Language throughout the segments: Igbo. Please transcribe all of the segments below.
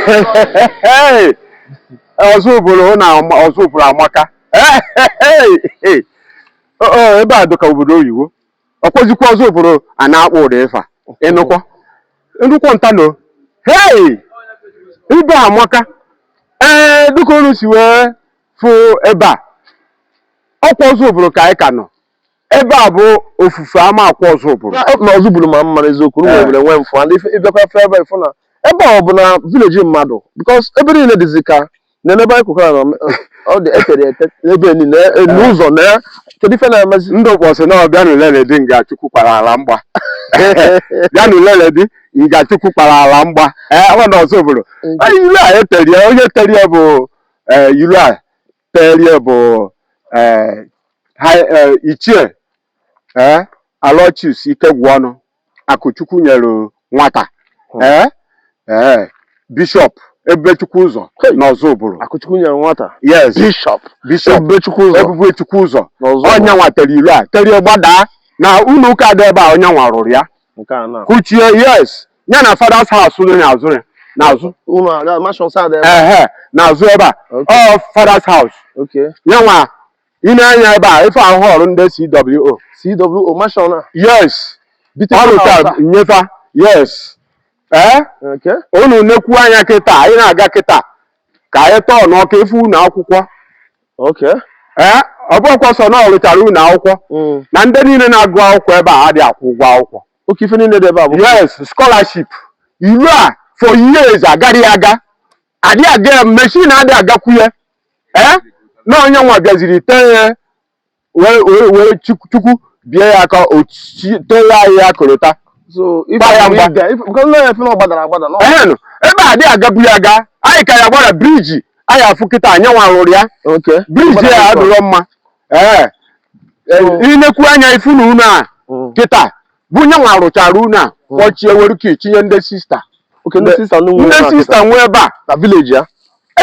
Hey! Ọzụbụlụ na Ọzụbụlụ amaka. Hey! Oh, ebe a dịka obodo oyibo. Ọkwọzikwa Ọzụbụlụ a na-akpọ ụda ife a. Ịnụkwa nnukwu ntano. Hey! Ibe amaka. Ee, dịka unu si wee fụ ebe a, ọkwa Ọzụbụlụ ka anyị ka nọ. Ebe a bụ ofufe ama akwa Ọzụbụlụ. Na Ọzụbụlụ ma mma n'eziokwu. Eh. Nwere nwee mfụ and ịbịakwa fe ebe, ịfụ na ebe a ọ bụ na village mmadụ, because ebe niile dịzi ka na ebe anyị kwukwara na ọ dị etere ete ebe niile n'ụzọ na kedu ife na-emezi. Ndị ụkpọsị na bịanụ lele nga Chukwu kpara ala mgba, bịanụ lele dị nga Chukwu kpara ala mgba. Ee, ọ na Ọzụbụlụ. Ilu a eterie, onye terie bụ ee, ilu a terie bụ ee, ha ee, ichie ee, Aloysius Ikegwuọnụ Akụchukwu nyere nwata, ee ee, Bishọp Ebubechukwu ụzọ n'Ọzụbụlụ. Akụchukwu nyere nwata. Yes. Bishọp. Bishọp. Ebubechukwu ụzọ. Ebubechukwu ụzọ. N'Ọzụbụlụ. Onye nwa tere ilu a, terie gbadaa na ụlọ ụka dị ebe a. Onye nwa rụrụ ya. Nke a na Kuchie, yes, ya na father's house dị n'azụ ya, n'azụ. Ụlọ ala mansion sad ebe a. Ehe, n'azụ ebe a. Ọ father's house. Ya nwa ị na-anya ebe a, ife ahụ ọrụ ndị CWO. CWO mansion a. Yes. Beautiful ọrụ house ka a. nyefa, yes, ee. Unu nekwu anya kịta, anyị na-aga kịta ka anyị tọọ n'ọka ife ụlọ akwụkwọ. Ee, ọ bụrụkwa sọ na ọ rụchara ụlọ akwụkwọ na ndị niile na-agụ akwụkwọ ebe a adịghị akwụ ụgwọ akwụkwọ. Oke, ife niile dị ebe a bụ Yes, scholarship. Ilu a for years agaghị aga, adịghị aga, machine adịghị agakwu ya. Ee, na onye nwa bịaziri tee ya wee wee wee Chukwu bie ya aka ochi tee ya ahịhịa korota. So ife Gbaa ya bụ mgba. ide ife because nne ya efe na ọ gbadara agbada na Ehenụ, ebe a adịghị agabu ya aga, anyị ka ya gbara bridge anyị afụ kịta, anyị nwa rụrụ ya. Bridge ya adịrọ mma. Ee, inekwu anya ifu na unu a kịta bụ nye nwa rụchara unu a, kpọchie, were ka tinye ndị sista. Okay, ndị sista ndị nwe ndị ụlọ a sista nwe ebe a. Na village ya.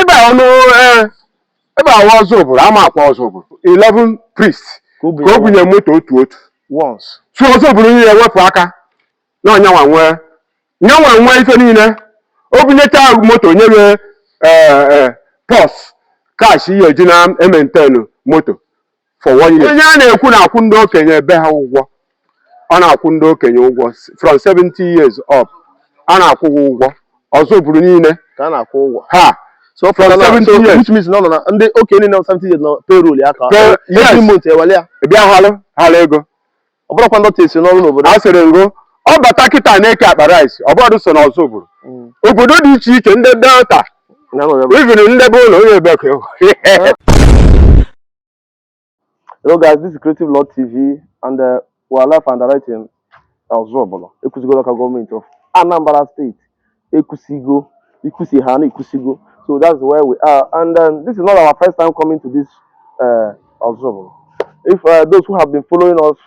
Ebe a ọnụ, ee, ebe a Ọzụbụlụ ama akwa Ọzụbụlụ 11 priest ka o ka o bunye moto otu otu. Once. So Ọzụbụlụ niile wepụ aka na ọnyanwa nwee, nyanwa nwee ife niile. O bunyecha moto, nyere ee pos cash ihe eji na e-maintain moto for one year. Onye a na-ekwu na-akwụ ndị okenye ebe ha ụgwọ, ọ na-akwụ ndị okenye ụgwọ from 70 years up, a na-akwụ ha ụgwọ Ọzụbụlụ niile. Ka a na-akwụ ụgwọ. Ha so from from 70 so years. Which means na ọ nọ na ndị okenye niile nọ 70 years nọ payroll ya ka Yes. every month ewele ya. Bịa halụ halụ ego. Ọ bụrụkwa ndị esi n'ọrụ n'obodo. A sịrị ngo ọ bata kịta na-eke akpa rice, ọ bụrụ so n'Ọzụbụlụ, obodo dị iche iche, ndị Delta, Na-anọ ebe. Even ndị be ụlọ onye ebe ka. Hello guys, this is Creative Lord TV and we are live and direct in Ozubulu, Ekwusigo Local Government of Anambra State. Ekwusigo, Ikusi ha na Ekwusigo. So that's where we are. And this is not our first time coming to this Ozubulu. If those who have been following us,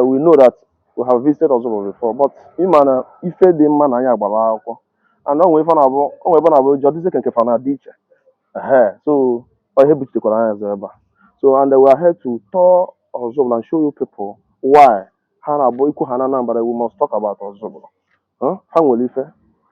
we know that we have visited Ozubulu before. But ịma na ife dị mma na anyị agbara akwụkwọ. And ọ nwere ife na-abụ, ọ nwere ebe na-abụ jọ dịzie ka nke fa na-adị iche. Ehe, so ọ ihe buchitekwara anyị azụ ebe a. So and we are here to tour Ozubulu and show you people why ha na-abụ ikwu ha na Anambra, we must talk about Ozubulu. Huh? Ha nwere ife,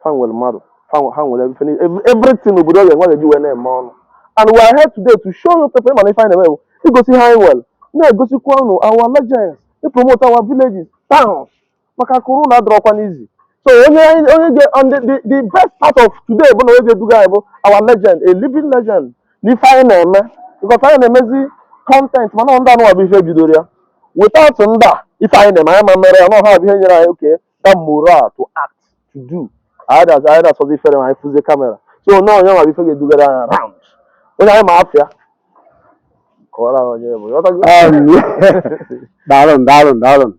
ha nwere mmadụ, ha nwere ife niile, everything obodo ga-enwe ga-eji wee na-eme ọnụ. And we are here today to show you people, ịma na ife anyị na-eme bụ igosi ha anyị nwere, na-egosikwa unu our legends, promote our villages, towns, maka akụrụ na adọrọkwa n'izi. So onye onye ga and the best part of today bụ na onye ga-eduga anyị bụ our legend, a living legend n'ife anyị na-eme, because anyị na-emezi content, mana ndị anụwa bụ ife bidoro ya. Without ndị a, ife anyị na-eme anyị ma mere ya na ọha bụ ihe nyere anyị okay that moral to act, to do. Anyị na-asọzi ifere ma anyị fụzie camera. So na onye nwa bụ ife ga-edugara anyị round, onye anyị ma afịa kọwara anyị onye bụ. Ịghọtago? Daalụ, daalụ, daalụ.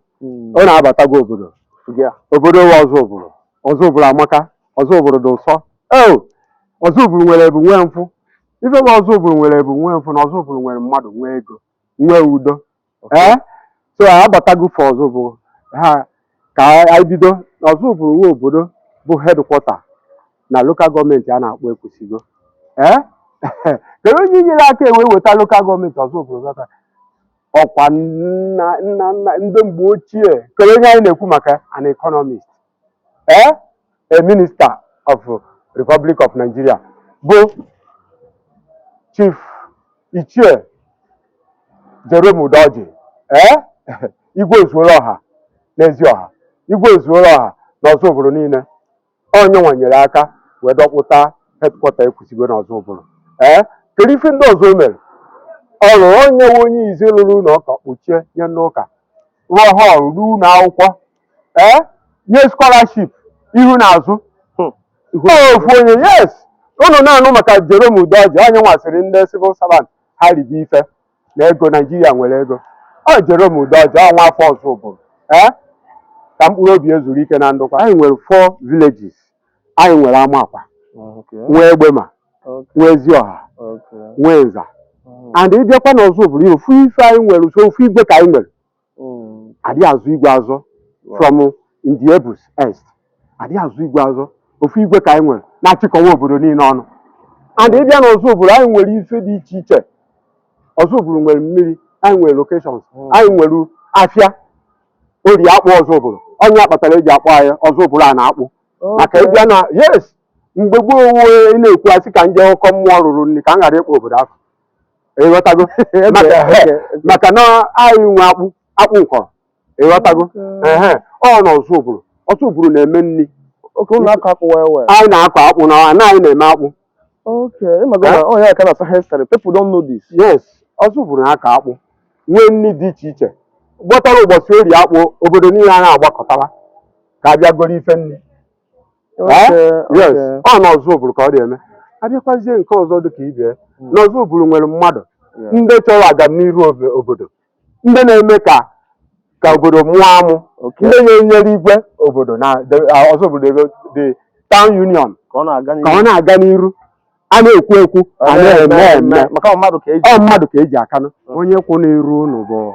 Ọ na-abatago obodo. Yeah. Obodo wa Ọzụbụlụ. Ọzụbụlụ amaka. Ọzụbụlụ dị ụsọ. Eo, Ọzụbụlụ nwere ebu, nwee mfụ. Ife bụ Ọzụbụlụ nwere ebu, nwee mfụ, na Ọzụbụlụ nwere mmadụ, nwee ego, nwee udo. Ee, so abatago for Ọzụbụlụ ha ka anyị bido. Ọzụbụlụ nwe obodo bụ headquarter na local government a na-akpọ Ekwusigo. Ee, kedu onye nyere aka ewee weta local government Ọzụbụlụ bata? Ọkwa nna nna nna ndị mgbe ochie. Kedu onye anyị na-ekwu maka? An economist, ee, a minister of Republic of Nigeria, bụ Chief Ichie Jerome Udoji, ee, Igwe Ozuoro Ọha n'ezi ọha, Igwe Ozuoro Ọha na Ọzụbụlụ niile. Onye nwa nyere aka wee dọkpụta headquarter Ekwusigo na Ọzụbụlụ. Ee, kedu ife ndị ọzọ o mere? Ọ rụrụ, onye nwe onye izi lụrụ ụlọ ụka, kpuchie nye ndị ụka, rụọ hall, ruo ụlọ akwụkwọ, ee, nye scholarship ihu na azụ. Ofu onye, yes, unu na-anụ maka Jerome Udoji, onye nwasịrị ndị civil servant ha ribe ife na ego Naijiria nwere ego. Ọ Jerome Udoji, ọ nwa afọ Ọzụbụlụ. Ee, ka mkpụrụ obi ezuru ike na ndokwa. Anyị nwere four villages. Anyị nwere Amakwa, nwee Egbema, nwee Ezioha, nwee Nza. And ịbịakwa n'Ọzụbụlụ, ofu ife anyị nwere, so ofu igwe ka anyị nwere. Adịghị azụ igwe azọ. From Ndiebus Est, adịghị azụ igwe azọ. Ofu igwe ka anyị nwere na-achịkọwa obodo niile ọnụ. And ịbịa n'Ọzụbụlụ, anyị nwere ife dị iche iche. Ọzụbụlụ nwere mmiri, anyị nwere locations, anyị nwere afịa Orie Akpụ. Ọzụbụlụ, onye akpatara eji akpọ anyị Ọzụbụlụ a na-akpụ maka ịbịa na, yes, mgbe gboo ị na-ekwu asị ka nje ụkọ mmụọ rụrụ nri ka m ghara ịkpọ obodo afọ, ịghọtago? Maka na anyị nwe akpụ, akpụ nkọrọ, ịghọtago? Ehe, ọ n'Ọzụbụlụ. Ọzụbụlụ na-eme nri. Okay, unu na-akọ akpụ well well. Anyị na-akọ akpụ na ana anyị na-eme akpụ. Okay, ịmago na oh yeah, kind of history. People don't know this. Yes, Ọzụbụlụ na-akọ akpụ, nwee nri dị iche iche. Gbọtara ụbọchị Orie Akpụ, obodo niile a na-agbakọtara ka abịa goro ife nri. Yes. Ọ n'Ọzụbụlụ ka ọ dị-eme. Abịakwazie nke ọzọ dị ka ibe, n'Ọzụbụlụ nwere mmadụ, ndị chọrọ agamnihu obodo, ndị na-eme ka obodo mụọ amụ, ndị na-enyere igwe obodo na Ọzụbụlụ, the town union, Ka ọ na-aga ka ọ na-aga n'iru. A na-ekwu ekwu, a na-eme eme. Maka ọ mmadụ ka eji. Ọ mmadụ ka eji akanụ. Onye kwụ n'iru unu bụ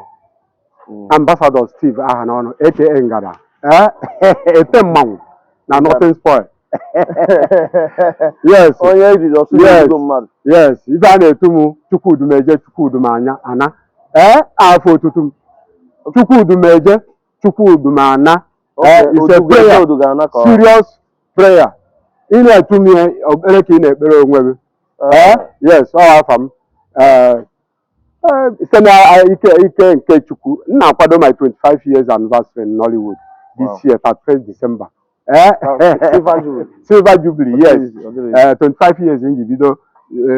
Ambassador Steve Ahanọnụ, aka Ngada, ee, ete mmanwụ na Nothing Spoil. Yes. Onye ejiri ọsụ ezigbo mmadụ. Yes, ife a na-etu m, Chukwudumeje Chukwudumanya ana, ee, afọ otutu m Chukwudumeje Chukwudumana. Ee, it's a prayer. Oduga ana ka ọ. Serious prayer. Ị na-etu m ya ekpere ka ị na-ekpere onwe gị. Ee, yes, ọ afa m. Ee, site na ike ike nke Chukwu, m na-akwado my 25 years anniversary in Nollywood this year, 31st December. Ee. Silver Jubilee. Silver Jubilee, yes. Ọ dịrị easy. Ee, 25 years m ji bido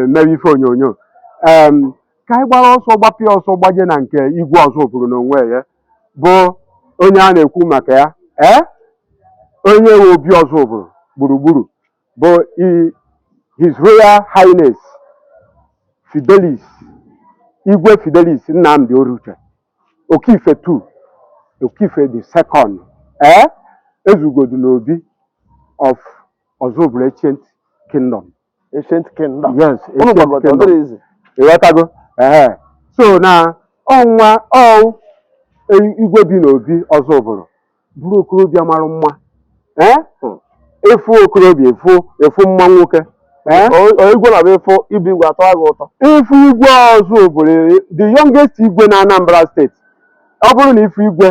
mere ife onyonyo. Ka anyị gbara ọsọ, gbapịa ọsọ, gbaje na nke igwe Ọzụbụlụ n'onwe ya, bụ onye a na-ekwu maka ya. Ee, onye nwe obi Ọzụbụlụ gburugburu bụ His Royal Highness Fidelis, Igwe Fidelis Nnamdi Oruche Okife 2, Okife the second. Ee, ezugodu n'obi of Ọzụbụlụ Ancient Kingdom. Ancient Kingdom. Yes. Unu Ancient gbagọta, ọ Kingdom. dịrị easy. Ịghọtago? Ee, so na ọnwa ọ igwe bi n'obi Ọzụbụlụ bụrụ okorobịa mara mma. Ee, efu okorobịa, efu efu mma nwoke. Ee. Ọ igwe na-abịa ịfụ ibu igwe atọ gị ụtọ. Ifu igwe Ọzụbụlụ, the youngest igwe na Anambra Steeti, ọ bụrụ na ifu igwe,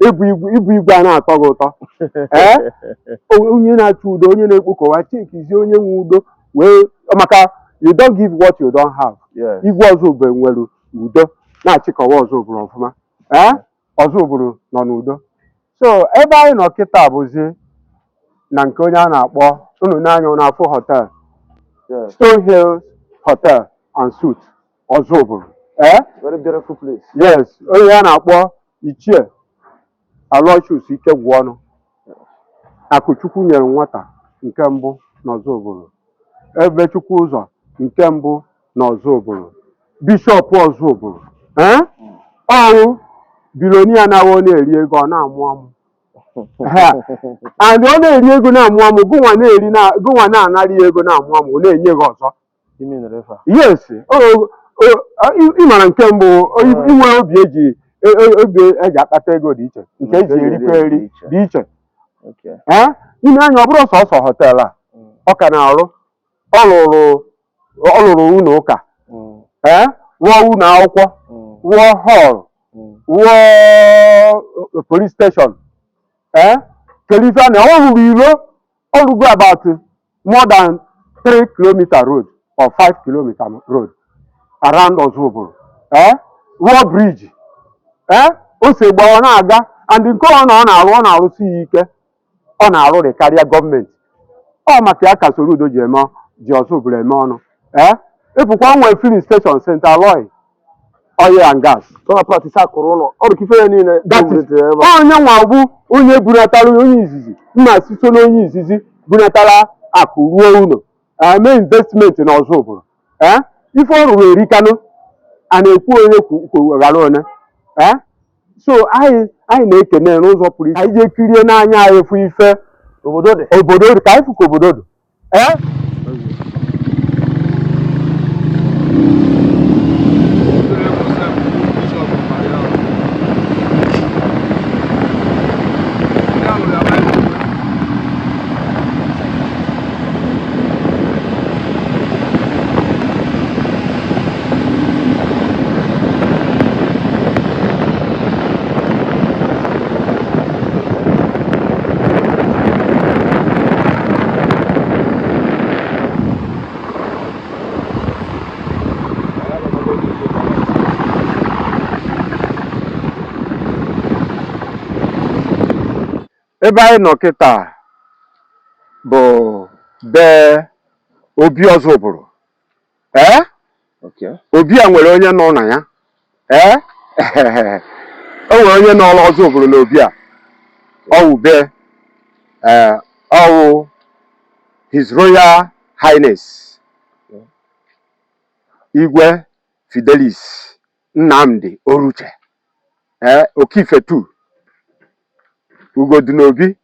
ịbụ igwe, ịbụ igwe a na-atọ gị ụtọ. Ee, onye na-achọ udo, onye na-ekpokọwa chekizie, onye nwe udo wee maka you don't give what you don't have. Igwe Ọzụbụlụ nwere udo na-achịkọwa Ọzụbụlụ ọfụma. Ee, Ọzụbụlụ nọ n'udo. So ebe anyị nọ kịta bụzi na nke onye a na-akpọ unu n'anya n'afọ hotel, Stone Hills Hotel and Suites, Ọzụbụlụ. Ee. Very beautiful place. Yes, onye a na-akpọ Ichie Aloysius Ikegwuọnụ, Akụchukwu nyere nwata nke mbụ n'Ọzụbụlụ, ebe Chukwu ụzọ nke mbụ n'Ọzụbụlụ, Bishọp Ọzụbụlụ. Ee, ọwụ billionaire na-awụ na-eri ego, ọ na-amụ amụ. Ha, and ọ na-eri ego na-amụ amụ, gụnwa na-eri na gụnwa na-anara ya ego na-amụ amụ, ọ na-enye gị ọzọ. Imi nere ife a. Yes, ị mara nke mbụ, inwe obi eji obi eji akpata ego dị iche, nke eji erikwa eri dị iche. Ee, ime anya, ọ bụrụ sọsọ hotel a ọ ka na-arụ, ọ lụrụ ụlọ ụka, ee, rụọ ụlọ akwụkwọ, rụọ hall, rụọ police station. Ee, kedu ife a na ọ rụrụ ilo? Ọ rụgo about more than 3 kilometer road or 5 kilometer road around Ozubulu, ee, rụọ bridge, ee, o si gba ọ na-aga. And nke ọ na ọ na-arụ, ọ na-arụsi ya ike, ọ na-arụrị karịa gọọmenti. Ọ maka ya ka Soludo ji eme ji Ozubulu eme ọnụ. Ee, ịpụkwa nwee filling station, St. Aloy Oil and Gas. So na practice akụrụ ụlọ ọrụ ka ife ya niile. That is ebe a. onye nwa bụ onye bunatara, onye izizi mma si so n'onye izizi bunatara akụ ruo ụlọ, mee investment na Ozubulu. Ee, ife ọ rụrụ erikanụ, a na-ekwu onye ghara one. Ee, so anyị na-ekene n'ụzọ pụrụ iche. Anyị jee kirie n'anya anyị, fụ ife obodo dị. Obodo dị ka anyị fụ ka obodo dị. Ee. Ebe anyị nọ kịta bụ be obi Ozubulu. Ee. Obi a nwere onye nọ na ya. Ee, o nwere onye nọrọ Ozubulu na obi a. Ọwụ be, ee, ọwụ His Royal Highness Igwe Fidelis Nnamdi Oruche, ee, Okife 2 Ugodunobi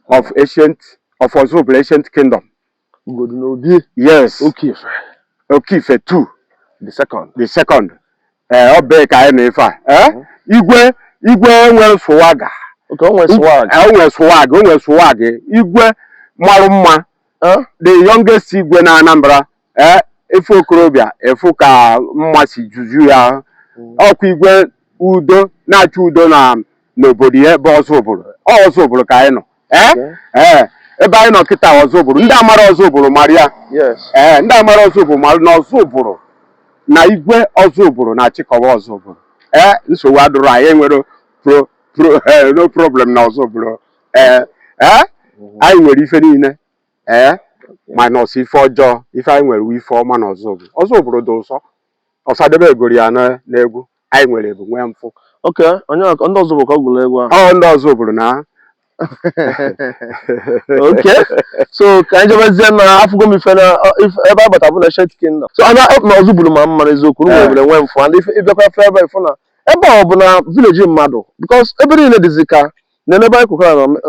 of ancient of Ozubulu Ancient Kingdom. Ugodunobi. Yes. Okife. Okife 2. The second. The second. Ee, ọ bụ ka anyị nọ ife a. Ee, igwe nwere swagger. Okay, o nwere swag. O nwere swag, o nwere swag. Igwe marụ mma. The youngest igwe na Anambra. Ee, efu okorobịa efu ka mma si juju ya. Ọkwa igwe udo na-achọ udo na n'obodo ya ebe Ozubulu. Ọ Ozubulu ka anyị nọ. Ee. Ee, ebe anyị nọ kịta Ozubulu. Ndị amara Ozubulu mara ya. Ee, ndị amara Ozubulu mara na Ozubulu na igwe Ozubulu na-achịkọwa Ozubulu. Ee, nsogbu adịrọ, anyị enwere pro pro no problem na Ozubulu. Ee, ee, anyị nwere ife niile, ee, minus ife ọjọọ. Ife anyị nwere wụ ife ọma na Ozubulu. Ozubulu dị ụsọ. Ọsadebe egoro ya n'egwu. Anyị nwere ebu nwee mfụ. Okay, onye ndị ọzọ bụ ka ọ gụrụ egwu ahụ. Ọ ndị Ozubulu na. Okay, so ka anyị jebezie na afụgo m ife na ebe a bata bụ na Ancient Kingdom. So anya na Ozubulu ma mma n'eziokwu. Nwere nwee mfụ and ife ịbịakwa fe ebe ịfụ na ebe ọ bụ na village mmadụ, because ebe niile dịzi ka na ebe anyị kwukwara na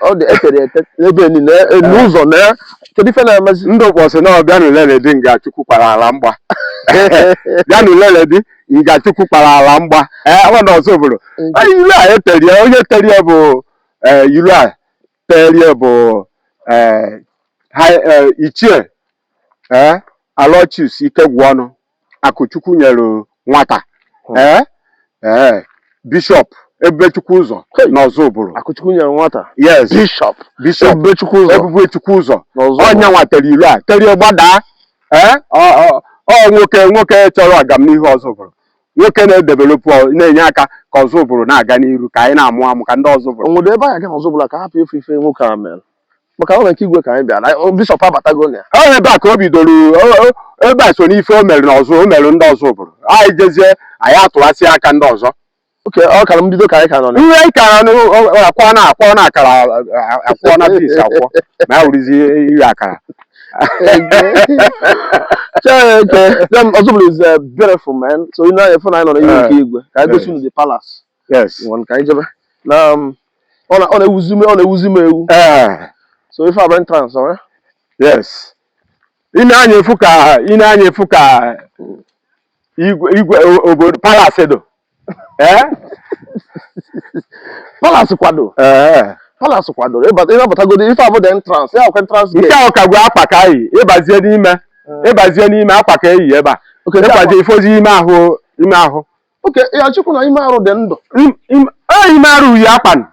ọ dị etere ete ebe niile n'ụzọ na kedu ife na-emezi. Ndị ụkpọsị na ọbịa nulele dị nga Chukwu kpara ala mgba, bịa nulele dị nga Chukwu kpara ala mgba. Ee, ọ na Ozubulu. Ilu a eterie, onye terie bụ, ee, ilu a terie bụ, ee, ichie, ee, Aloysius Ikegwuọnụ Akụchukwu nyere nwata, ee, ee, bishọp Ebubechukwu ụzọ n'Ozubulu. Akụchukwu nyere nwata. Yes. Bishọp. Bishọp. Ebubechukwu ụzọ. Ebubechukwu ụzọ. N'Ozubulu. Onye nwa tere ilu a, terie gbadaa. Ee, ọ nwoke chọrọ agamnihu Ozubulu, nwoke na-edevelop, na-enye aka ka Ozubulu na-aga n'iru, ka anyị na-amụ amụ ka ndị Ozubulu. Onwere ebe anyị aga n'Ozubulu ka hapụ ife nwoke a mere, maka ọ nke igwe ka anyị bịara, bishọp abatago na ya. Ọ ebe a ka o bidoro, ebe a so n'ife o mere n'ọzọ, o mere ndị Ozubulu. Anyị jezie, anyị atụghasị aka ndị ọzọ. Oke, ọ kara mbido ka anyị ka nọ na Ihe anyị kara akwọ na akwọ na akara akwọ na pis akwọ ma ya wurizi iri akara. Chineke, then Ozubulu is a beautiful man. So you know, if I nọ n'ihu nke igwe ka anyị gosi unu the palace. Yes. Ngwa, ka anyị jebe na ọ na-ewuzi m ewu. So ife a bụ entrance, ọ Yes, ị na-anya efu ka ị na-anya efu ka igwe obodo palace do. Ee. Palace kwado. Ee. Palace kwadoro. Ịbatagodo, ife a bụ the entrance ya, akwa entrance Nke gate. ahụ ka bụ akwa ka anyị ịbazie n'ime akwa ka eyi ebe a. Ịbazie ifozi ime ahụ, ime ahụ. Okay, ya chukwu na ime arụ dị ndụ. Ime arụ yi akpa nụ.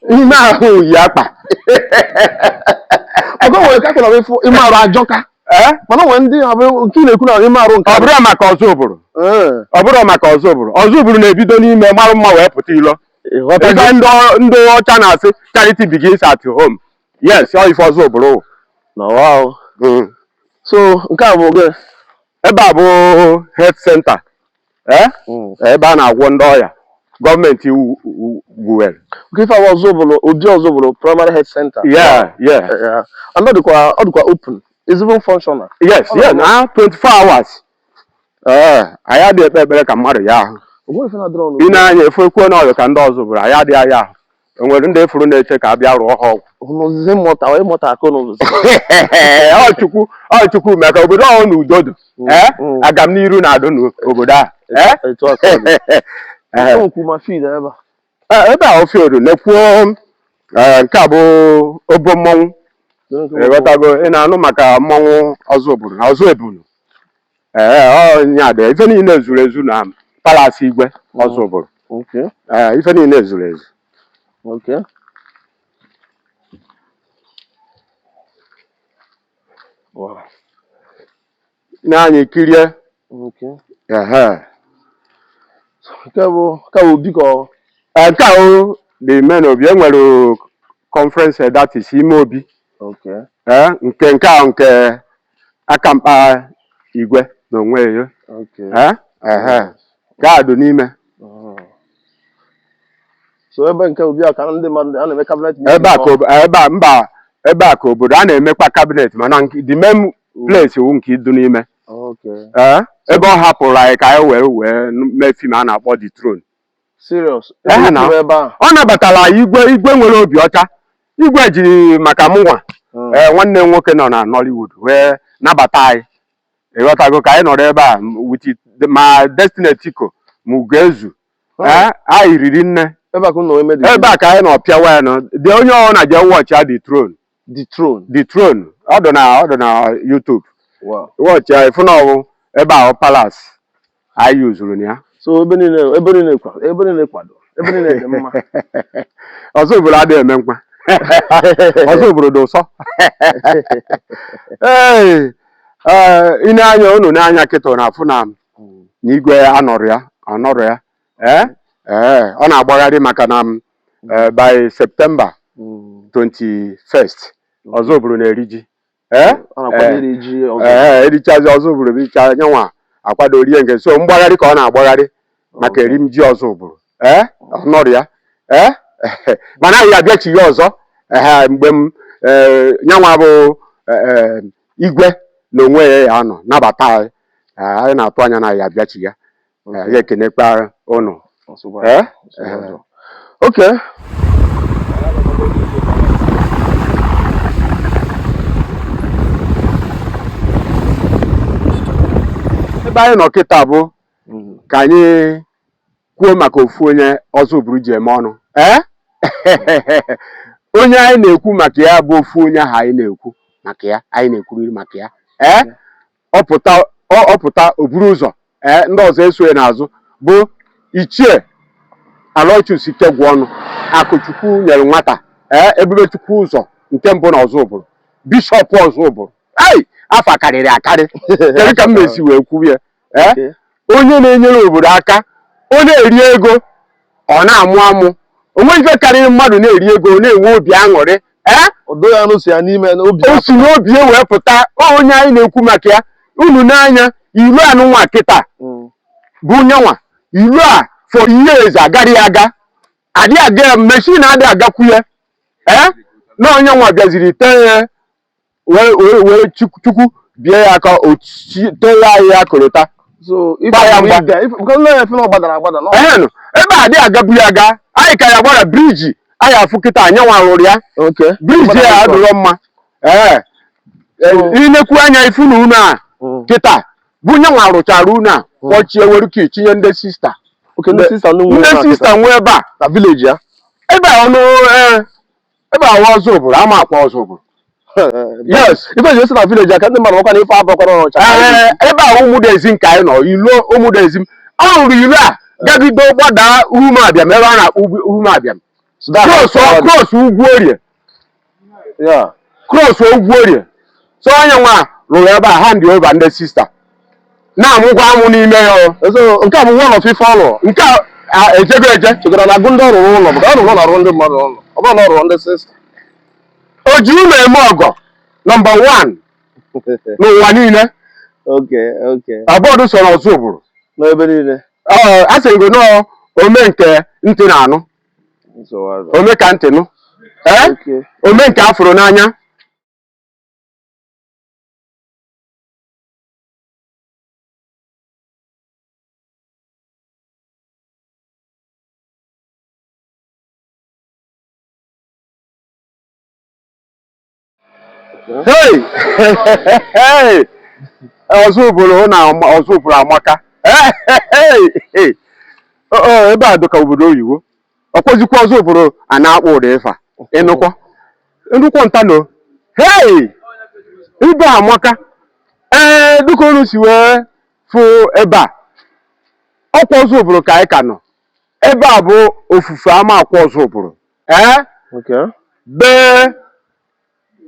Ime ahụ yi akpa. Ọgọ nwere ka akpọrọ ịfụ ime arụ ajọka. Ee. Mana o nwere ndị abụ nke ị na-ekwu na ime arụ nke Ọ bụrụ maka Ọzụbụlụ, ọ bụrụ maka Ọzụbụlụ, Ọzụbụlụ na-ebido n'ime marụ mma wee pụta ilo. Ebe ndị ọcha na-asị charity begins at home. Yes, ọ ife Ọzụbụlụ wụ. Na wow. So nke a bụ oge Ebe a bụ health center, ee, ebe a na-agwọ ndị ọya gọọmenti wuwere. Nke ife awụ Ọzụbụlụ, ụdị Ọzụbụlụ primary health center. Yeah. Yeah. And ọ dịkwa open. It's even functional. Yes, yeah, na 24 hours. Ee, anyị adịghị ekpe ekpere ka mmadụ ya ahụ. O nwere ife na-adịrọ Ị na-anya efu ekwuo na ọyọ ka ndị Ọzụbụlụ anyị adịghị aya ahụ. O nwere ndị efuru na-eche ka a bịa rụọ ha ọgwụ. N'ozizi mmụta, ịmụta akụ n'ozizi. Ọ Chukwu, ọ Chukwu mee ka obodo ọhụụ na udo dị. Ee, Mm. agam n'iru na-adụ n'obodo a. Ee. Etu a ka ọ dị. Ee. O nwekwu ma field ebe a. Ee, ebe a ofe oru nekwuo. Ee, nke a bụ obo mmọnwụ. Ịghọtago, ị na-anụ maka mmọnwụ Ọzụbụlụ na Ọzọ Ebunu. Ee, ọ nya dị ife niile zuru ezu na palace igwe Ọzụbụlụ. Ee, ife niile zuru ezu. Okay. Wow. Na-anya kirie. Ehe. Nke bụ obi ka ọ Ee, nke a o the main obi enwere conference, that is ime obi. Ee, nke a nke aka mkpa igwe na onwe ya. Ee, ehe, nke a dị n'ime. So ebe nke obi a ka ndị mmadụ a na-eme cabinet meeting. Ebe a ka ebe a, mba, ebe a ka obodo a na-emekwa cabinet, mana the main place wụ nke idu n'ime. Ee, ebe ọ hapụrụ anyị ka anyị wee mee film a na-akpọ The Throne. Serious? Eh, na. Ebe a. Ọ nabatara anyị. Igwe nwere obi ọcha. Igwe jiri maka mụnwa, ee, nwanne m nwoke nọ na Nollywood, wee nabata anyị. Ịghọtago, ka anyị nọrọ ebe a with ma Destiny Etiko ma Ugoezu. Ee, anyị riri nne. Ebe a ka unu eme the Ebe a ka anyị nọ pịawa ya nọ dị. Onye ọ na jee watch ya The Throne. The Throne. The Throne, ọ dị na YouTube. Watch ya, ịfụ na ọwụ ebe ahụ palace anyị yuzuru na ya. So ebe niile kwado, ebe niile dị mma. Ọzụbụlụ adịghị eme nkwa. Ọzụbụlụ dị ụsọ. Ee, ee, ị na-anya unu n'anya kịta na-afụ na na igwe anọrọ ya, anọrọ ya. Ee, ee, ọ na-agbagharị maka na m by September 21st Ọzụbụlụ na-eri ji. Ee. Ọ na-akwado iri ji ọzọ. Ee, erichazi Ọzụbụlụ richa nyanwa akwado rie nke. So mgbagharị ka ọ na-agbagharị maka erim ji Ọzụbụlụ. Ee, ọ nọrọ ya. Ee, mana anyị abịachi ya ọzọ. Ee, mgbe m ee nyanwa bụ ee igwe na onwe ya ya nọ nabata anyị. Ee, anyị na-atụ anya na ya abịachi ya. Ee, ya ekenekwa ụnụ. Nsogbu Ee. nsogbu adịrọ. Okay. Ebe anyị nọ kịta bụ ka anyị kwuo maka ofu onye Ọzụbụlụ ji eme ọnụ. Ee, onye anyị na-ekwu maka ya bụ ofu onye ahụ anyị na-ekwu maka ya, anyị na-ekwuriri maka ya. Ee, ọ pụta o buru ụzọ, ee, ndị ọzọ eso ya n'azụ, bụ Ichie Aloysius Ikegwuọnụ Akụchukwu nyere nwata. Ee, Ebubechukwu ụzọ nke mbụ na Ọzụbụlụ, bishọp Ọzụbụlụ. Ei, afa karịrị akarị. Kedu ka m mesi wee kwuo ya? Ee. Onye na-enyere obodo aka, ọ na-eri ego, ọ na-amụ amụ. O nweghị ife karịrị mmadụ na-eri ego, ọ na-enwe obi aṅụrị. Ee. Odo ya n'ụsọ ya n'ime n'obi. O si n'obi ya wee pụta. Onye anyị na-ekwu maka ya, unu n'anya ilu anụnwa kịta bụ nyanwa ilu a for years agaghị aga, adịghị aga ya, machine adịghị agakwu ya. Ee, na onye nwa bịaziri tee ya wee Chukwu bie ya aka tee ya ahịhịa korota. So ife Gbaa ya mgba. Because nne ya efe na ọ gbadara agbada na Ehenụ, ebe a adịghị agabu ya aga. Anyị ka ya gbara bridge anyị afụ kịta, anyanwụ rụrụ ya. Bridge ya adịrọ mma. Ee, inekwu anya ifu na unu a kịta bụ nyanwa rụchara unu a, kpọchie, were ka tinye ndị sista. Okay, ndị sista ndị nwe Ndị sista nwe ebe a. Na village ya. Ebe a ọnụ, ee, ebe a Ọzụbụlụ ama akwa Ọzụbụlụ. Yes. Ife ji esi na village ya ka ndị mmadụ nwekwa na ife abụkwara ọcha. Ee, ebe a Ụmụdezi nke anyị nọ, ilo Ụmụdezi m, ọ rụrụ ilo a gabido gbadaa Uhumabiam, ebe a na-akpọ Uhumabiam, cross ugwu Orie. Yeah. Cross Ogwu Orie. So onye nwa rụrụ ebe a hand over ndị sista na-amụkwa amụ n'ime ya o. So nke a bụ one of ife ọ lụrụ. Nke a ejego eje. Chegara na agụ ndị ọ rụrụ ụlọ, maka ọ rụrụ ụlọ, arụ ndị mmadụ ụlọ, ọ bụrụ na ọ rụrụ ndị sista. O ji ụlọ eme ọgọ number 1 n'ụwa niile. Okay. Abọọdụ sọrọ Ọzụbụlụ n'ebe niile. Ee, a sịrị gị nọọ ome nke ntị na-anụ, ome ka ntị nụ, ee, ome nke afụrụ n'anya. Hey! Hey! Ọzụbụlụ na Ọzụbụlụ amaka. Hey! Ebe a dịka obodo oyibo. Ọkwọzikwa Ọzụbụlụ a na-akpọ ụda ịfa. Ịnụkwọ? Nnukwu ntano. Hey! Ebe a amaka. Ee, dịka unu si wee fụ ebe a, ọkwa Ọzụbụlụ ka anyị ka nọ. Ebe a bụ ofufe ama akwa Ọzụbụlụ. Ee? Bee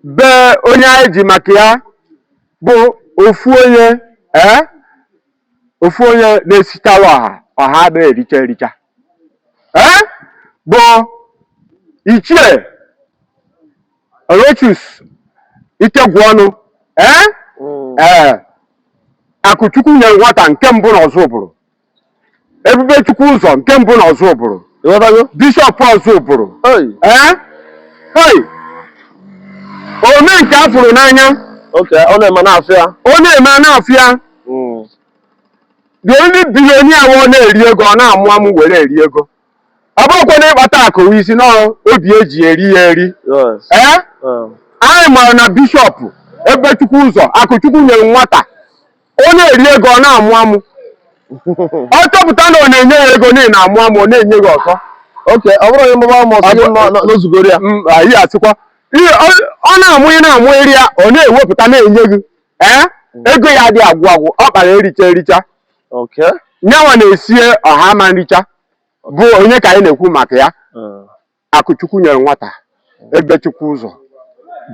bee onye anyị ji maka ya bụ ofu onye, ee, ofu onye na-esitalụ ọha, ọha adịghị ericha ericha, ee, bụ Ichie Aloysius Ikegwuọnụ, ee, ee, Akụchukwu nyere nwata nke mbụ na Ọzụbụlụ, Ebube Chukwu ụzọ nke mbụ na Ọzụbụlụ, Bishọp Ọzụbụlụ, ee, hey, ome nke a fụrụ n'anya. Ọ na-eme na-afụ ya. Ọ na-eme na-afụ ya. The only billionaire ọ na-eri ego, ọ na-amụ amụ were eri ego. Ọ bụrụkwa na ịkpata akụ isi na obi eji eri ya eri. Ee, anyị mara na Bishọp Ebube Chukwu ụzọ, Akụchukwu nyere nwata, ọ na-eri ego, ọ na-amụ amụ. Ọ chọpụta na ọ na-enye ya ego n'ihi na-amụ amụ, ọ na-enye gị ọzọ. Okay, ọ bụrụ onye mgbaba amụ ọsọ gị n'ozugoro ya. Anyị asịkwa ọ na-amụ, ị na-amụ eri ya, ọ na-ewepụta na-enye gị. Ee, ego ya adịghị agwụ agwụ, ọ kpara ericha ericha. Nyanwa na-esie ọha ama nricha bụ onye ka anyị na-ekwu maka ya. Akụchukwu nyere nwata, Ebube Chukwu ụzọ,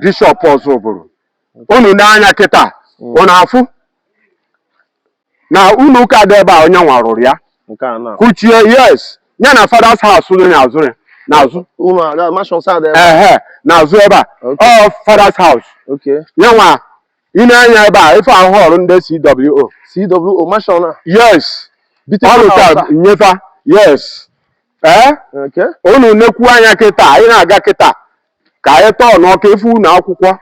Bishọp Ọzụbụlụ. Unu n'anya kịta, unu afụ na ụlọ ụka dị ebe a, onye nwa rụrụ ya kuchie, yes, ya na father's house dị n'azụ ya, n'azụ ehe, n'azụ ebe a, ọ father's house. Ya nwa ị na-anya ebe a, ife ahụ ọrụ ndị CWO. CWO mansion a. Yes, ọrụta nyefa, yes. Ee, unu nekwu anya kịta, anyị na-aga kịta ka anyị tọọ n'ọka ife ụlọ akwụkwọ.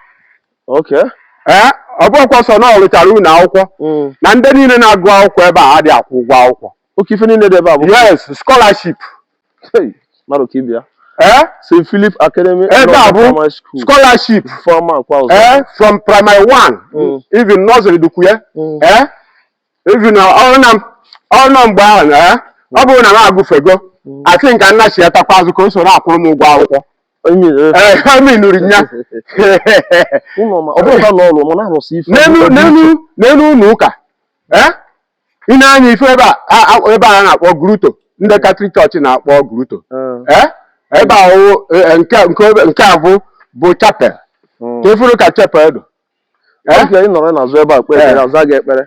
Ee, ọ bụrụkwa sọ na ọ rụchara ụlọ akwụkwọ na ndị niile na-agụ akwụkwọ ebe a adịghị akwụ ụgwọ akwụkwọ. Oke ife niile dị ebe a bụ yes, scholarship. Mmadụ ka ibia. Ee, St. Philip Academy ebe a bụ scholarship. Ee, from primary 1, even nursery dịkwu ya. Ee, even ọnụ mgbe ahụ, ee, ọ bụrụ na m agụfego, asị nka nna si atakwa azụ ka o soro akwụrụ m ụgwọ akwụkwọ. Ee, minuru ya. N'elu ụlọ ụka, ee, ị na-anya ife ebe a, ebe a na-akpọ gruto, ndị Katọlik chọọchị na-akpọ gruto. Ee, ebe a nke a bụ chapel. Ka efuru ka chapel dị. Ị nọrọ n'azụ ebe a kpee ekpere, aza gị ekpere.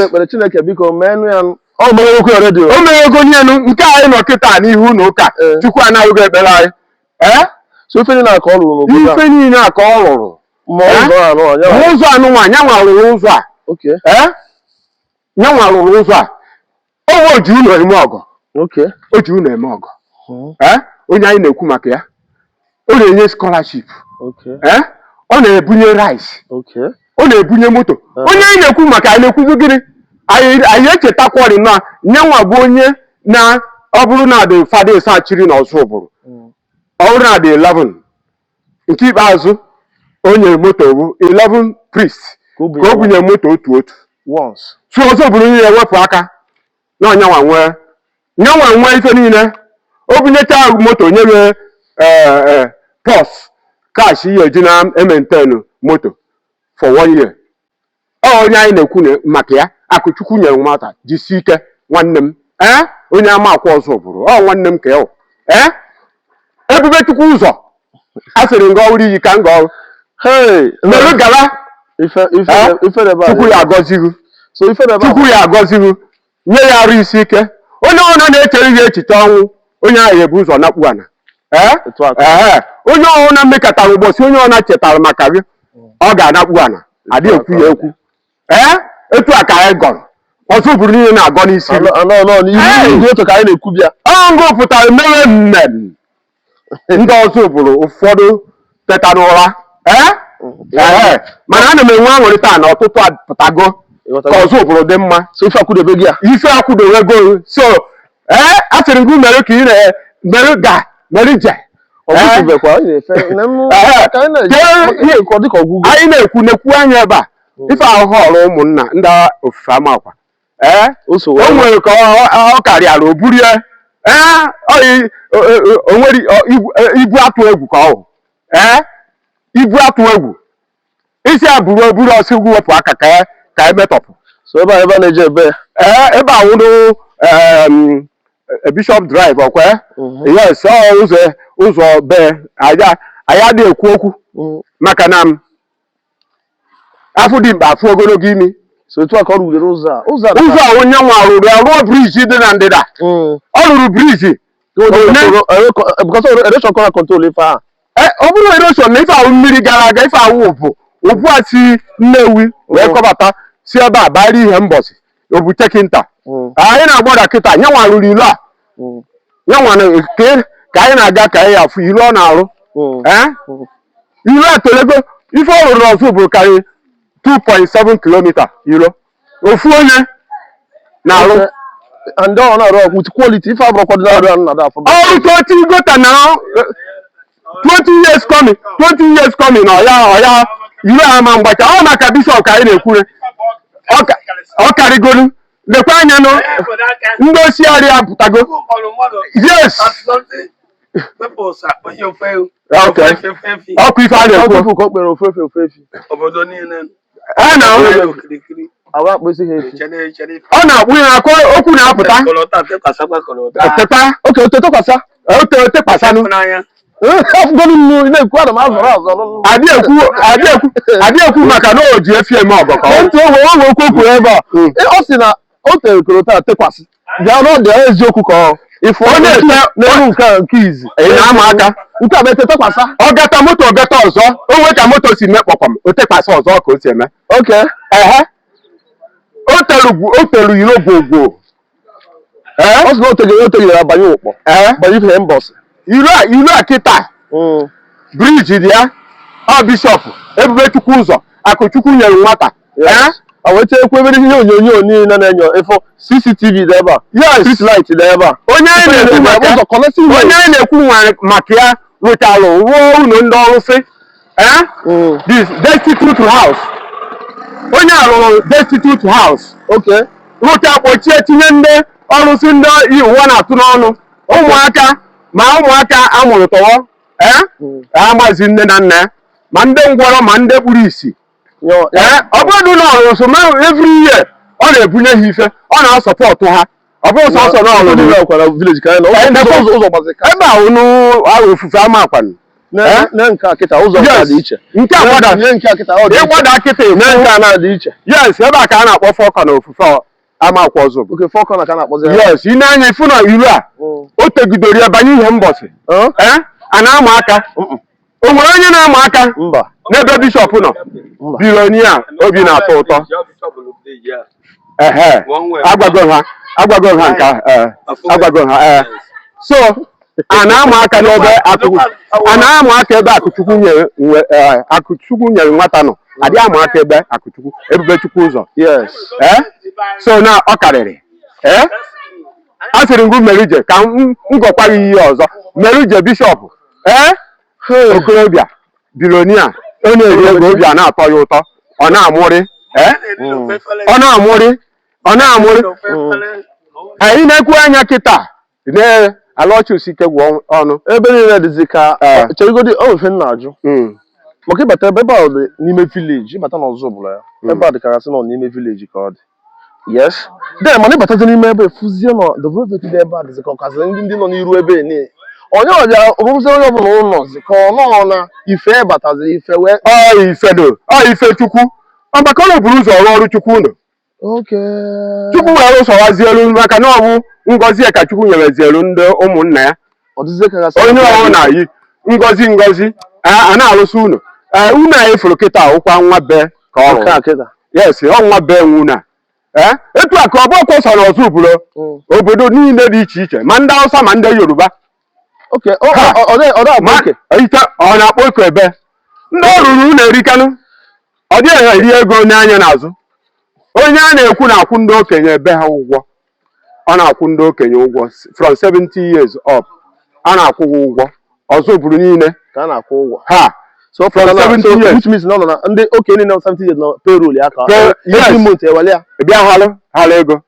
Ekpere Chineke biko meenụ ya. Ọ mere okwu ya redio. O mere ego nye nụ nke anyị nọ kịta n'ihu ụlọ ụka. Chukwu anaghị ekpere anyị. Ee, so ife niile ka ọ rụrụ n'obodo a. Ife niile ka ọ rụrụ. Ma ụzọ anụnwa, nyanwa rụrụ ụzọ a. Ee, nyanwa rụrụ ụzọ a. O ji ụlọ eme ọgọ. O ji ụlọ eme ọgọ. Ee, onye anyị na-ekwu maka ya, ọ na-enye scholarship. Ee, ọ na-ebunye rice. Ọ na-ebunye moto. Onye anyị na-ekwu maka anyị na-ekwuzi gịnị? Anyị echetakwọrị na nyanwa bụ onye na ọ bụrụ na dị fada ịsachiri na Ọzụbụlụ, ọ bụrụ na dị 11 nke ikpeazụ o nyere moto bụ 11 priest ka o bunye moto otu otu. So Ọzụbụlụ niile wepụ aka na nyanwa nwee nyanwa nwee ife niile. O bunyecha moto nye gị pọs kash ihe eji na ementenu moto for 1 year. Ọ onye anyị na-ekwu maka ya, Akụchukwu nyere nwata, jisie ike nwanne m. Ee, onye ama akwa Ọzụbụlụ, ọ nwanne m ka ọ. Ee, Ebube Chukwu ụzọ, a sịrị nga ọrụ iyi ka nga ọrụ. Hey! Merụ gala. Ife ife Eh? ife ebe a. Chukwu ya agọzi gị. So ife ebe a. Chukwu ya agọzi gị, nye ya arụ isi ike. Onye ọbụla na-echere gị echiche ọnwụ, onye ahụ ebu ụzọ nakpu ana. Ee. Etu a ka- Ee, onye ọbụla mekọtara ụbọchị onye ọbụla chetara maka gị, ọ ga-anakpu ana, adị ekwu ya ekwu. Ee, etu a ka anyị gọrọ, Ọzụbụlụ niile na-agọ n'isi gị. Anọ anọ anọ n'ihu. Hey! Ndị otu ka anyị na-ekwu bịa. Ọngụ pụtara mere mmemme ndị Ọzụbụlụ ụfọdụ teta n'ụra. Ee. Ee, mana ana m enwe aṅụrị taa na ọtụtụ apụtago ka Ọzụbụlụ dị mma. So ife akwụdebe gị a. Ife akwụdowego. So ee, asịrị m gị mere ka ị na mere ga mere je. Ọ gwụsịbekwa anyị na-efe. Na m Ee. ka anyị na-eje. Jee- Ihe nke ọ dịka ọgwụgwụ. Anyị na-ekwu nekwu anya ebe a, ife ahụhụ ọrụ ụmụnna ndị ofufe amakwa. Ee. O so O wee. nwere ka ọ karịara o burie. Ee, oyi o nwere ibu atụ egwu ka ọ hụ. Ee, ibu atụ egwu isi a buru oburu ọsị ugwu wepụ aka ka emetọpụ. So ebe a na-eje ebe. Ee, ebe a wụrụ Bishop Drive ọkwa. Yes, ọ ụzọ be anyị. Anyị adịghị ekwu okwu maka na m afụ dị mkpa, afụ ogologo imi. So etu a ka ọ rugidere ụzọ a. Ụzọ a. Ụzọ a onye nwa rụrụ ya, rụọ bridge dị na ndịda. Ọ rụrụ bridge. Because erosion kọrọ control ife ahụ. Ee, ọ bụrụ erosion na ife ahụ mmiri gara aga, ife ahụ ụbụ ụbụ a si Nnewi wee kọbata, si ebe a bara ihe mbọsị obu chekinta anyị na-agbada kịta. Nyanwa rụrụ ilu a. Nyanwa ka anyị na-aga ka anyị afụ ilu ọ na-arụ. Ee, ilu a tolego. Ife ọ rụrụ ọzọ bụ karị 2.7 kilometer ilo ofu onye na-arụ. And ọ na-arụ ọgwụ with quality, ife abụrụkwa dị na-arụ ya na afọ. Ọrụ 20 gutter na 20 years coming, 20 years coming na ọya ọya ilu ama mgbacha. Ọ maka bishọp ka anyị na-ekwure. Ọ karịgolu. Lekwa anya nụ, ndị osiarị apụtago. Yes. Okay. Ọkụ ife a na-ekwu. Ọkụ ka ọ kpere ofe efe ofe efi. Obodo niile. A na Okirikiri. Awa akpụsị ha efi. Chere chere. Ọ na-akpụ ya akụ, okwu na-apụta. Kọlọta tekwasakwa kọlọta. Teta. Oke otetọkwasa. Ote otekwasanụ. N'anya. Afụgonu nnu ị na-ekwu, ana m azọrọ azọrọ. Adị ekwu, adị ekwu, adị ekwu maka na o ji efi eme ọgọ ka ọ Ntị, onwe onwe okwu okwu ebe a. Ọ sị na o tere korota tekwasị bịa na ọ dị eziokwu ka ọ ịfụ. Ọ na-ete- N'elu nke a, nke izi. Ị na-ama aka. Nke a bụ etetekwasa. Ọ gata moto, gata ọzọ, o nwee ka moto si mee kpọkọm, o tekwasị ọzọ ka o si eme. Oke. Ehe, o tere o tere iro gwogwo. Ee. Ọ sị na o tegere abanye ụkpọ. Ee. Banye ife mbọsị. Ilu a kịta, bridge dị ya. Ọ bishọp Ebubechukwu ụzọ Akụchukwu nyere nwata. Ee. A wee tinyekwa ebe ihe onyonyo niile na-enyo ịfụ CCTV dị ebe a. Yes. Street light dị ebe a. Onye anyị na-ekwu maka ụzọ connecting road. Onye anyị na-ekwu maka ya rụchalụ rụọ ụlọ ndị ọrụsị. Ee. This destitute house, onye a rụrụ destitute house. Rụcha, kpọchie, tinye ndị ọrụsị, ndị ụwa na-atụ n'ọnụ, ụmụaka, ma ụmụaka amụrụ tọwọ, ee, amazi nne na nna ya, ma ndị ngwọrọ, ma ndị kpuru isi. Ee, ọ bụrụ na ụlọ ọrụsụ ma every year ọ na-ebunye ha ife, ọ na-asọpọtụ ha. Ọ bụrụ sọsọ na ọlụlụ Ọlụlụ kwara village ka anyị nọ. Anyị ụzọ na- ụzọ gbazi ka Ebe a wụnụ ahụ ofufe ama akwanụ. Ne ne nke a kịta, ụzọ nke a dị iche. Nke a gbada. Ne nke a kịta, ọ dị iche. Ịgbada kịta. Ne nke a na-adị iche. Yes, ebe a ka a na-akpọ fọkọ na ofufe ama akwa ọzọ bụ. Oke fọkọ na ka a na-akpọzi ya. Yes, ị na-anya ifu na ilu a, o tegidoro ya banye ihe mbọsị. Ee, a na-ama aka? O nwere onye na-ama aka Mba. n'ebe bishọp nọ? Mba. Billionaire obi na-atọ ụtọ. Ehe, agwago ha nke ahụ, ee, agwago ha. Ee, so a na-ama aka n'ebe akụ a na-ama aka ebe Akụchukwu nyere ee, Akụchukwu nyere nwata nọ, adịghị ama aka ebe Akụchukwu Ebubechukwu ụzọ. Ee, so na ọ karịrị. Ee, a sịrị ngụ merije ka m gọkwa gị ihe ọzọ. Merije bishọp. Ee, okorobịa billionaire, ọ na-eri ego, obi a na-atọ ya ụtọ, ọ na-amụrị. Ee, ọ na-amụrị, ọ na-amụrị. Anyị na-ekwu anya kịta na ala ọchị osike gwụ ọnụ. Ebe niile dịzi ka Ee. cheregodi o ofe m na-ajụ Mm. maka ịbata ebe a dị n'ime village, ịbata n'Ọzụbụlụ ya, ebe a dịkarasị nọ n'ime village ka ọ dị. Yes, then mana ịbatazi n'ime ebe, fụzie nọ development dị ebe a, dịzi ka ọkazị ndị nọ n'iru ebe ni Onye ọbịa ọbụzi onye ọbụla ụlọ zi ka ọ nọọ na ife bataziri ife wee. Ọ ife do, ọ ife Chukwu. Ọ maka ọ buru ụzọ rụọ ọrụ Chukwu ụlọ. Chukwu wee rụsọwazielu, maka na ọ bụ ngọzi ya ka Chukwu nyerezielu ndị ụmụnna ya. Ọ dịzie ka gasị. Onye ọhụrụ na-ayi ngọzi ngọzi a na-arụsị ụlọ. Ee, ụlọ anyị fụrụ kịta ụkwa nwa be ka ọ Nke rụrụ. a kịta. Yes, ọ nwa be nwe ụlọ a. Ee, etu a ka ọ bụ ọkwọ na Ozubulu, obodo niile dị iche iche, ma ndị Hausa ma ndị Yoruba. Okay, ọ ọ ọ ọ Ma oke. ite ọ na-akpọ oke ebe ndị ọ rụrụ ụlọ erikanụ, ọ dịghị eri ego onye anya n'azụ. Onye a na-ekwu na-akwụ ndị okenye ebe ha ụgwọ, ọ na-akwụ ndị okenye ụgwọ from 70 years up, a na-akwụ ha ụgwọ Ozubulu niile. Ka a na-akwụ ụgwọ. Ha. So from from 70 so years. Which means na ọ nọ na ndị okenye niile nọ 70 years nọ payroll ya ka Yes. every month ewele ya. Bịa halụ halụ ego.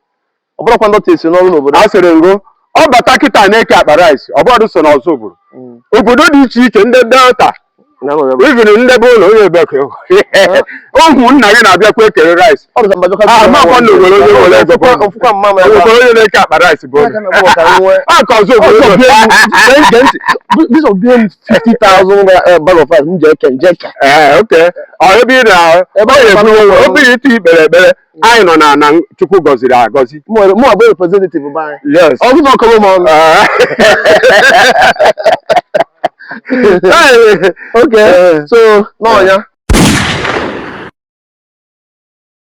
Ọ bụrụkwa ndị esi n'ọrụ n'obodo. A sịrị ngo ọ bata kịta na-eke akpa rice, ọ bụrụ so na Ozubulu, obodo dị iche iche, ndị Delta, Na nọ ebe. even ndị be ụlọ onye ebe ka ohu nna gị na-abịakwa ekere rice. Ọ dịka mbajọka. Ah, makwa na owere onye were ego bụ Ofụkwa mma m ebe a. onwekwara onye na-eke akpa rice bụ Ya ka na bụ ka nwee. a ka Ozubulu. Ọsọ bie m, gee ntị. Bishop bie m 50,000 bag of rice, m jee ke, nje ke. Ee, oke ọ ebe ị na Ebe ebe a ọ na-ekwu obi iti ikpere ekpere anyị nọ na na Chukwu gọziri agọzi. Mụ abụ representative be anyị. Yes. Ọgụ na ọkọrọ m ọnụ. Ee. Okay, so n'ọnya.